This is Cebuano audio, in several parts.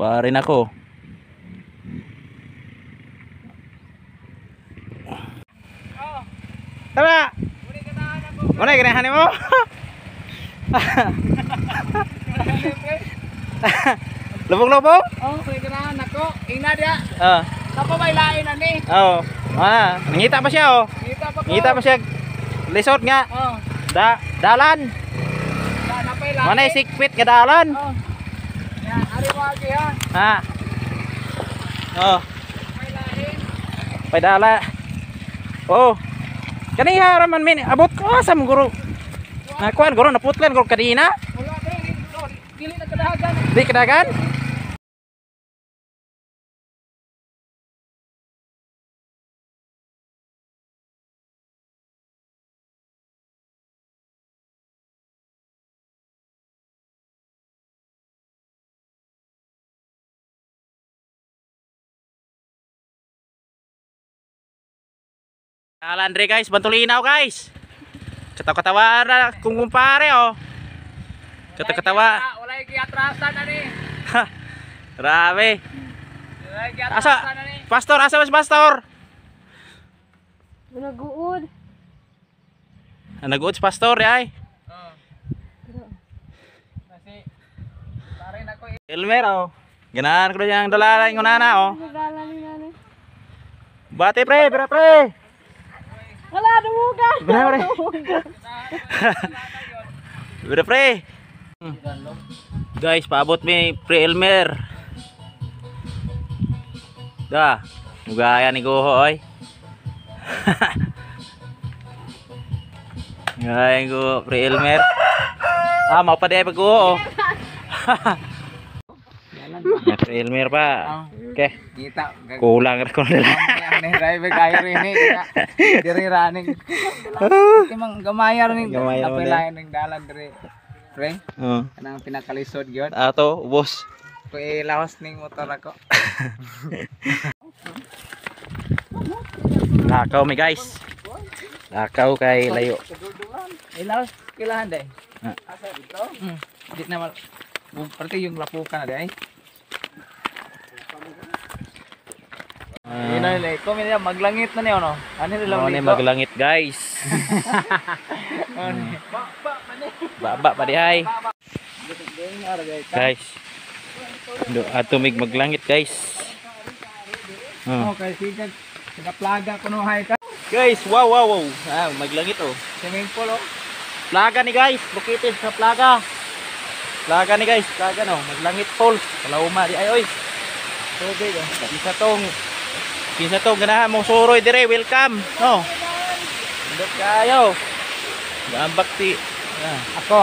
Pare nako. Tara. Muna ganahan nimo. Lubong-lubong? Oh, kay ganahan ako. Ingna dia. Ah. Kapo may lain ani. Oo. Ah, nangita pa siya oh. Ngita pa ko. Nangita pa siya. Lisod nga. Oh, Da dalan. da napay lain. Manay sikpit nga dalan. Oh. Yan, ari mo agi ha. Ha. Oh, May lain. padala. Oh. Kaniha ra man min abot ko asa mo guro. Nakuan guro naputlan guro kanina. Wala dre, dili na kadahagan. Di kadagan. Alan Andre guys, bantulinaw guys. Katawa-katawa na kung kumpare oh. Katawa-katawa. Wala giatrasan ani. Ha. Grabe. Wala Asa? giatrasan ani. Pastor, asa mas pastor? Naguod. Ah, nag-uod si pastor ay. Oh. Kasi pare nako. Elmer oh. Ganahan ko na siyang dala ng nana oh. Nagala ni nanay. Bate pre, pre pre. Wala, dumugan. Pre pre. Pre pre. Guys, paabot mi pre Elmer. Da, mugaya ni Goho oy. Gaya ko pre Elmer. Ah, mau pa di ay pag oh. May pre Elmer pa. Okay. Ngita. Kulang ra ko nila. Ang driver kayo rin eh. Diri running. Timang gamaya rin. Gamaya Napay man lain ng dalan diri. Pre, Oh. kanang pinakalisod gyud. Ato, ubos. Ko ilawas ning motor ako. Lakaw mi guys. Lakaw kay layo. Ilawas kilahan day. Ah. Asa dito? Di na mal. Parte yung lapukan na day. Ah, Ina nila, ko niya maglangit na niyo no. Ano nila mo ni maglangit guys. Baba pa di ay. Guys. Do ato mig maglangit guys. Oh. Oh, kay sige. Sika plaga kuno hay ka. Guys, wow wow wow. Ah, maglangit oh. Swimming pool oh. Plaga ni guys, located sa plaga. Plaga ni guys, plaga no, maglangit falls. Kalauma di ay oy. Tubig oh. Kinsa tong ganahan mong suroy dire, welcome. No. Indot kayo. Gambak ti. Ah. Ako.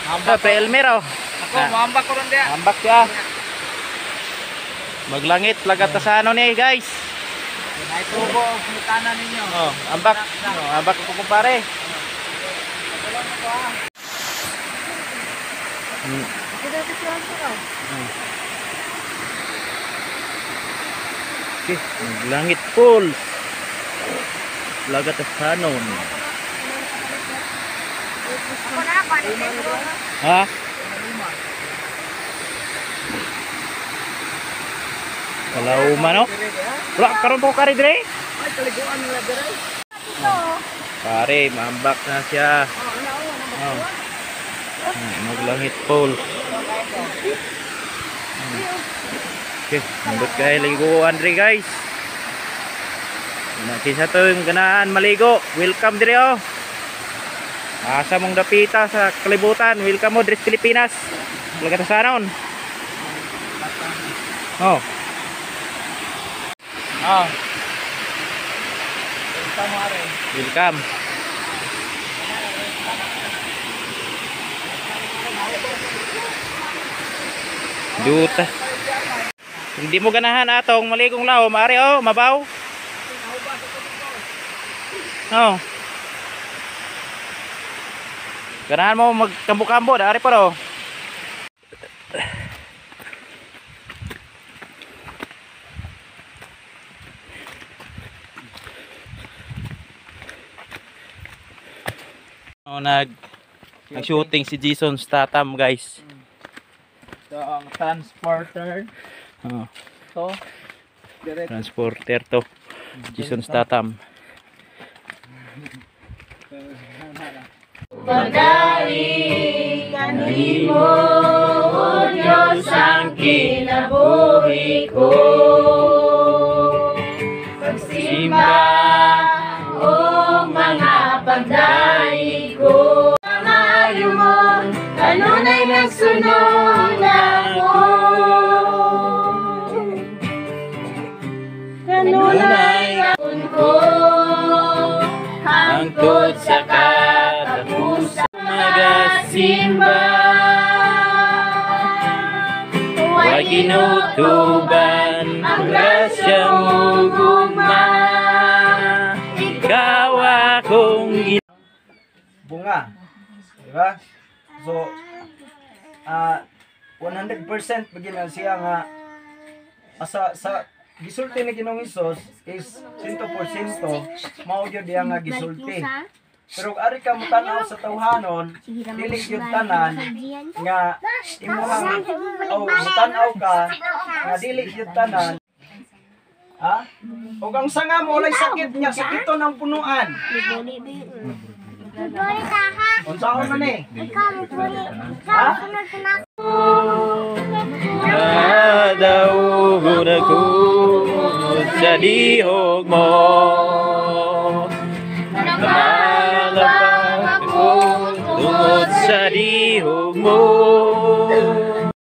Ah, pre Elmer oh. Ako, Ah. moambak ko ron dia. Ambak siya. Maglangit plaga tasano ni guys. Ay tubo og pangutana ninyo. Oh, ambak. Oh, ambak ko kumpare. Okay, maglangit falls. Plaga tasano. Ha? Kalauma no? Wala karon po kari dire. Ay kaliguan nila dire. Pare, maambak na siya. Oh. Maglangit falls. Okay, nandot kayo ligo Andre guys. Nakisa to yung ganahan maligo. Welcome dire oh. Asa mong dapita sa kalibutan. Welcome mo dire sa Pilipinas. Lagatasanon. Oh. Oh. Welcome are. Welcome. Duta. Hindi mo ganahan atong maligong lao, maari oh, mabaw. Oh. Ganahan mo magkambo-kambo, dari pa oh. Oh, nag nag-shooting si Jason Statham, guys. So, ang Ang transporter. Oh, To. Direct. Transporter to. Jason Statham. Kanimo, O Diyos, ang kinabuhi ko. Pagsimba o mga pagdaig ko. Maayo mo, kanunay nagsunod ako. Kanunay ko, hangtod sa katapusan magasimba. Way ginutuban ang grasya mo, gugma. Ikaw akong Bunga. Di ba? So, 100% bigyan na siya nga asa sa gisulti ni Ginoong Hesus is 100% mao gyud diya nga gisulti. Pero ari ka mo tan-aw sa tawhanon, dili gyud tanan nga imuhang o mutan-aw ka nga dili gyud tanan. Ha? O ang sanga mo walay sakit niya, sakiton ang punuan. Unsaon man eh? Ha? Nadawgon ako sa dihog mo. Namalabang ako tungod sa dihog mo.